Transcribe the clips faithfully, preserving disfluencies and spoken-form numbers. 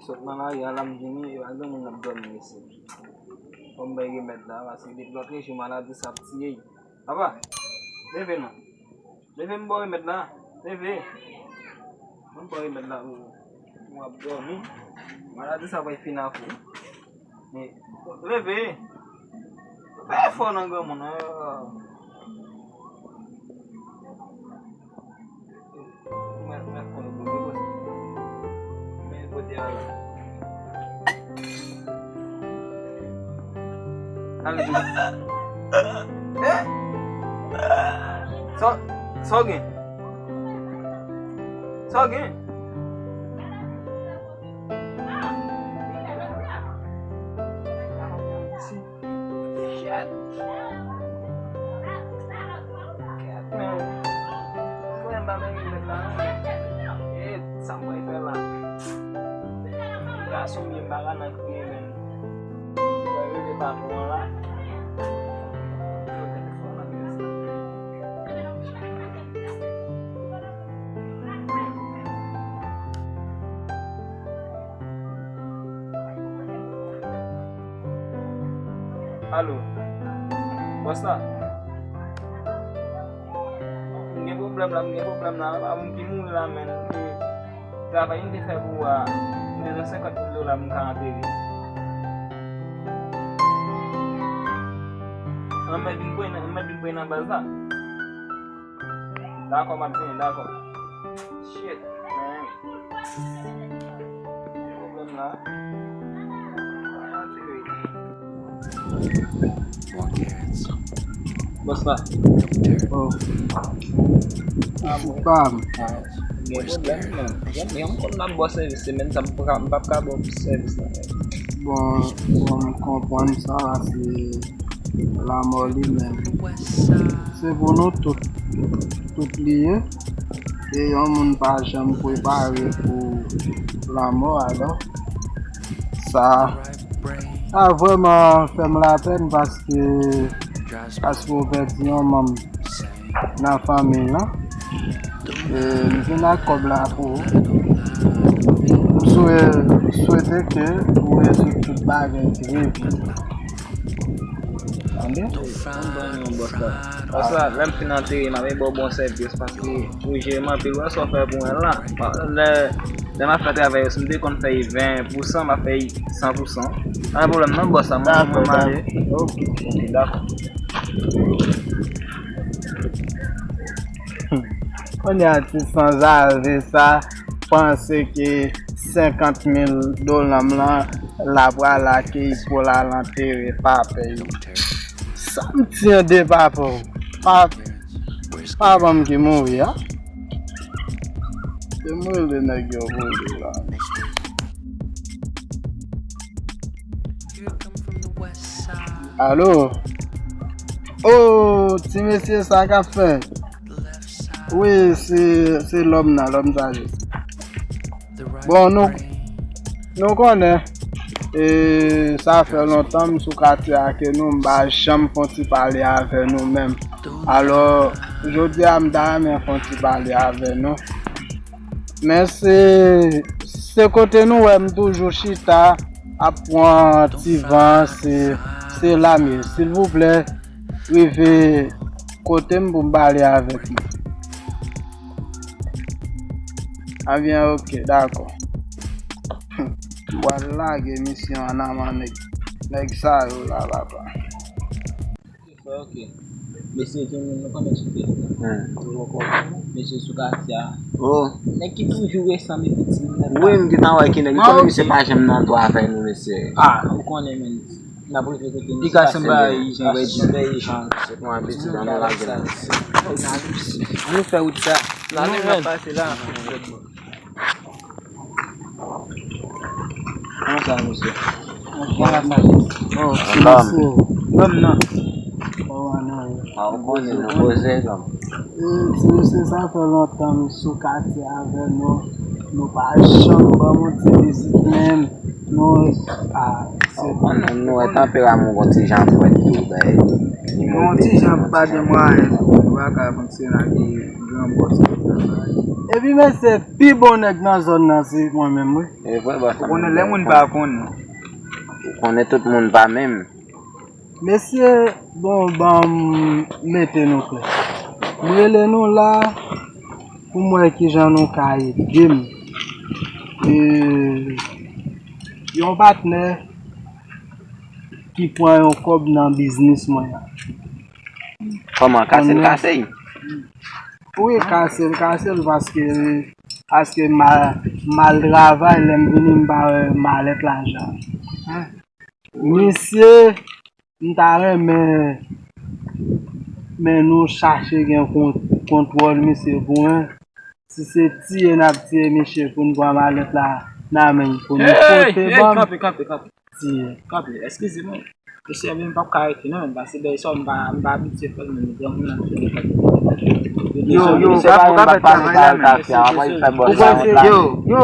Sot nan lari a la, m vini, e pa gen moun ap dòmi mesye. Fò m bay remèd la, paske depi lòt rejim maladi sa ap tiye. Papa, leve non. Leve m ba w remèd la. Leve. M ba w remèd la pou ou. Ou ap dòmi. Maladi sa pral fin ak ou. Leve. Ou pa fò nan granmoun, non. Mwen, mwen fò nan granmoun. Men kote a la. Ale, ale. Eh? Sa, sa w gen? Sa w gen? Shit. Shit, man. Mwen pa menm remèd la, non. Eh, sa mwen fè la. Gason byen pa ka nan kriye, men. Mwen rele patwon an la. Alo. Bòs la. M gen pwoblèm la, m gen pwoblèm la. Pa moun ki mouri la, men. Travay m te fè pou a, m bezwen senkant mil dola m ka antere. Anmèd vin pran, anmèd vin pran nan baz la. Dakò, m ap vini, dakò. Shit, man. Pwoblèm la. Bòs la. Oh. Ah, bon. Pam. Ah, gen pwoblèm, man. Gen, gen yon konn m ap bò sèvis, se menm sa m p ka, m p ap ka bò sèvis la. Bon, bon, m konprann sa, se lanmò li menm. Se pou nou tout, tout li ye. E yon moun pa janm prepare pou lanmò, alò. Sa, sa vrèman fè m lapèn paske, paske w pèdi yon manm nan fanmi w lan. E, m vin ak kòb la pou ou. M swe-, swete ke ou rezoud tout bagay trè vit. Tande? Bòs la, lè m fin antere, m ap ba w bon sèvis paske ou jere m anpil, wè sa w fè pou mwen la. Lè, lè m ap fè travay yo, si m te konn fè ven pou san, m ap fè san pou san. Pa gen pwoblèm non, bòs la, mwen, mwen mande. Ok, ok, dakò. Kounye a, ti sanzave sa panse ke senkant mil dola m lan, l ap pral akeyi pou l al antere papa l. Sa m tande papa w. Pa, pa ban m ki mouri a. Se mouri nèg yo mouri la. Alo? Oh, ti mesye, sa k ap fèt? Wi, se, se lòm nan, lòm sa ye. Bon, nou, nou konnen, e, sa fè lontan m sou katye a ke nou, m pa janm fè yon ti pale avè nou menm. Alò, jodi a, m ta renmen fè yon ti pale avè nou. Men se, se kote nou wè m toujou chita ap pran ti van, se, se la m ye. Silvouplè, rive kote m pou m pale avèk nou. Ebyen, ok, dakò. M pral lage misyon an nan men nèg, nèg sa yo la, papa. Ok. Mesye, nou, nou konnen sou tèt la. Mesye sou katye a. Oh. Nèg ki toujou resanble pitit nèg la. Wi, m gentan wè ki nèg. Li konnen misye pa janm nan twa avè nou, mesye. Ah, ou konnen, men. N ap rive kote misye. Piga sanba Ijan, Ijan. Se pou abitid, an nou lage la. An nou fè wout sa. N ap pase la. Kòman sa, mesye? Bon, ti mesye. Lòm nan. Oh, non. Ah, ou konnen nou poze, lòm. E, ti mesye, sa fè lontan m sou katye avè nou. Nou pa janm ban m yon ti vizit menm. Nou, ah, Ou konnen, nou wè tanperaman w gon ti jan frèt tou, bay. Li move. Yon ti jan pa gen mwayen tou, nou pa ka fonksyone ak gran bòs konsa. Epi mesye, pi bon nèg nan zòn nan se mwen menm, wi. E vre, bòs la. Ou konnen lè moun pa konnen. Ou konnen tout moun pa menm. Mesye, bon, ban m mete nou klè. M rele nou la pou m wè kijan nou ka ede m. E, yon patnè ki pran yon kòb nan biznis mwen an. Kòman? Kase l kase l? Wi, kase l kase l paske, paske m al, m al travay, lè m vini m pa wè malèt lajan. Misye, m ta renmen, men nou chache gen kon-, kontwòl misye pou mwen. Si se tiye n ap tiye misye pou n pran malèt la nan men l pou n pote ban m. Kanpe, kanpe, kanpe. Tiye. Kanpe, eskize mwen. Mesye, men m p ap ka rete non, men pase bèy sa, m pa, m pa abitye fè l, men granmoun nan fè l. Yo, yo, misye pa menm pa pale kal kafya, anvan li fè bòs la wont la. Yo, yo.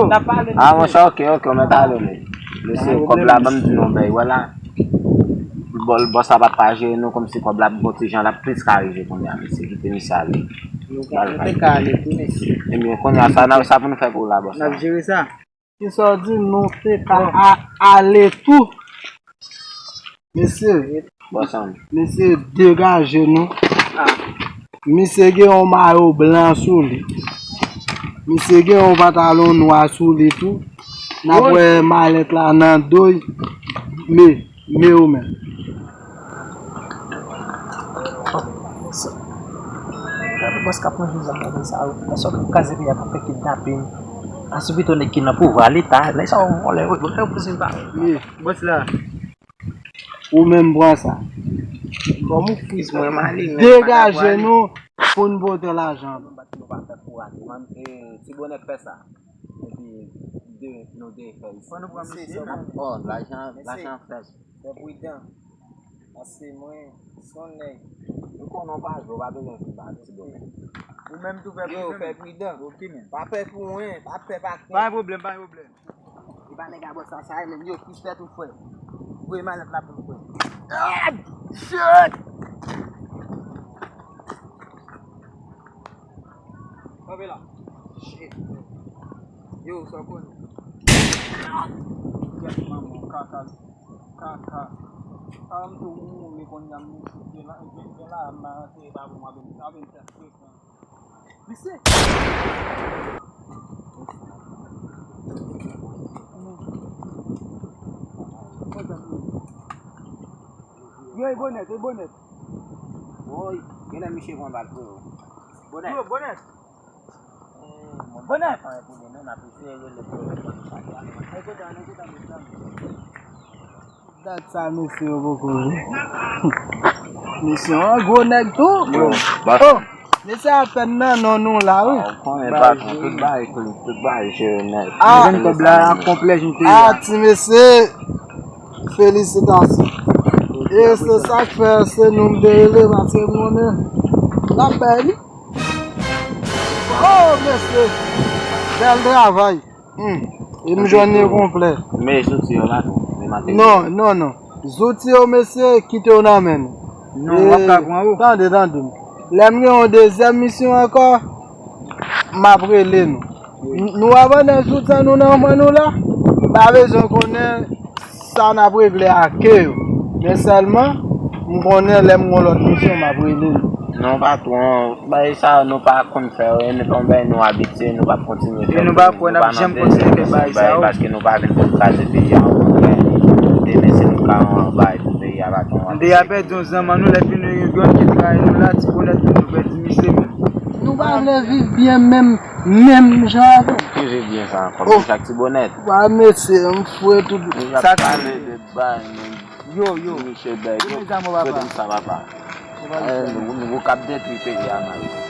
Ah, monchè, ok, ok, ou mèt ale, men. Mesye, kòb la, ban m di nou, bèy, wè la. Bò-, bòs la p ap pa jere nou kòmsi kòb la gon ti jan l ap plis ka rive kounye a, mesye. Kite misye ale. Nou te ka ale tou, mesye. Ebyen, kounye a, sa, sa pou nou fè pou la, bòs la? N ap jere sa. Kisa w di, nou te ka a-, ale tou? Mesye, mesye, degaje nou. Misye gen yon mayo blan sou li. Misye gen yon pantalon nwa sou li tou. N ap wè malèt la nan do l. Men, men ou menm. Gade bòs k ap manje zam nan sa yo. Nan sòt kraze peyi a pou fè kidnapin. Asou pito nèg ki nan pouvwa, Leta, nèg sa yo vòlè, yo vòlè, yo pouse pa. Men, bòs la. Ou menm pran sa. Kòm ou friz mwen, m ale, men degaje nou pou n pote lajan. Nou pa fè pou rate, man. E, ti bonè fè sa. Epi, de, nou de fè isi. Fò nou pran mesye. Oh, lajan, lajan frèch. Fè pridan. Paske mwen, se yon nèg. Nou konnen w pa jwe, w pa bezwen vin ba ti bonè. Ou menm tou fè pridan. Yo, fè pridan. Ok, men. Pa pè pou anyen, pa pè pa kè. Pa gen pwoblèm, pa gen pwoblèm. E pa nèg a bòs sa, sa e menm yo ki fè tou frè. Voye malèt la pou nou frè. Ah! Shit! Kanpe la. Shit. Yo, sa w konnen. Kèt manman, kaka, kaka. Sa m tou mouri kounye a, m gen la, gen la, m pa ranse, e pa bon, m ap vin, m ap vin fè frekan. Mesye! Yo, e bonèt, e bonèt. Woy, genlè misye pran bal, freo. Bonèt. Yo, bonèt. Bonèt. Gad sa, mesye yo poko jwe. Mesye an gwo nèg tou. Yo, oh, mesye apèn nan non nou la, wi. Ou konnen patwon, tout bagay klin, tout bagay jere nèt. Ah, nou jwenn kòb la, konplè, jwenn peyi a. Ah, ti mesye, felisitasyon. E se sa k fè se nou m te rele, paske m konnen n ap bay li. Oh, mesye, bèl travay. Hmm. E m jwenn li konplè. Men zouti yo la tou, men materyèl. Non, non, non. Zouti yo, mesye, kite yo nan men nou. Non, w ap ka pran yo. Tande, tande m. Lè m gen yon dezyèm misyon ankò, m ap rele nou. N-, nou ap ann zouti nou nan men nou la. M pa bezwen konnen sa n ap regle ak yo. Men sèlman, m konnen lè m gen yon lòt misyon, m ap rele nou. Non, patwon, bagay sa yo nou pa konn fè yo, e nou pa yon bagay nou abitye, nou p ap kontinye fè l. E nou pa kwè n ap janm kontinye fè bagay sa yo. Paske nou pa vin pou n kraze peyi a, okontrè, demen se nou ka yon bagay pou peyi a, patwon. N deja pèdi yon zanmi nou, lè fini yon grann ki trayi nou la, ti bonèt nou pèdi misye menm. Nou pa vle viv byen menm, menm jan avè l. Ki viv byen sa ankò, men chak ti bonèt. Wa mesye, m fwe tout. Sa k pale de bay, men. Yo, yo. Misye bèk. Yo, mezanmi, papa. Kote m sa, papa? Yo, papa. Eh, nou, nou, nou k ap detwi peyi a, man.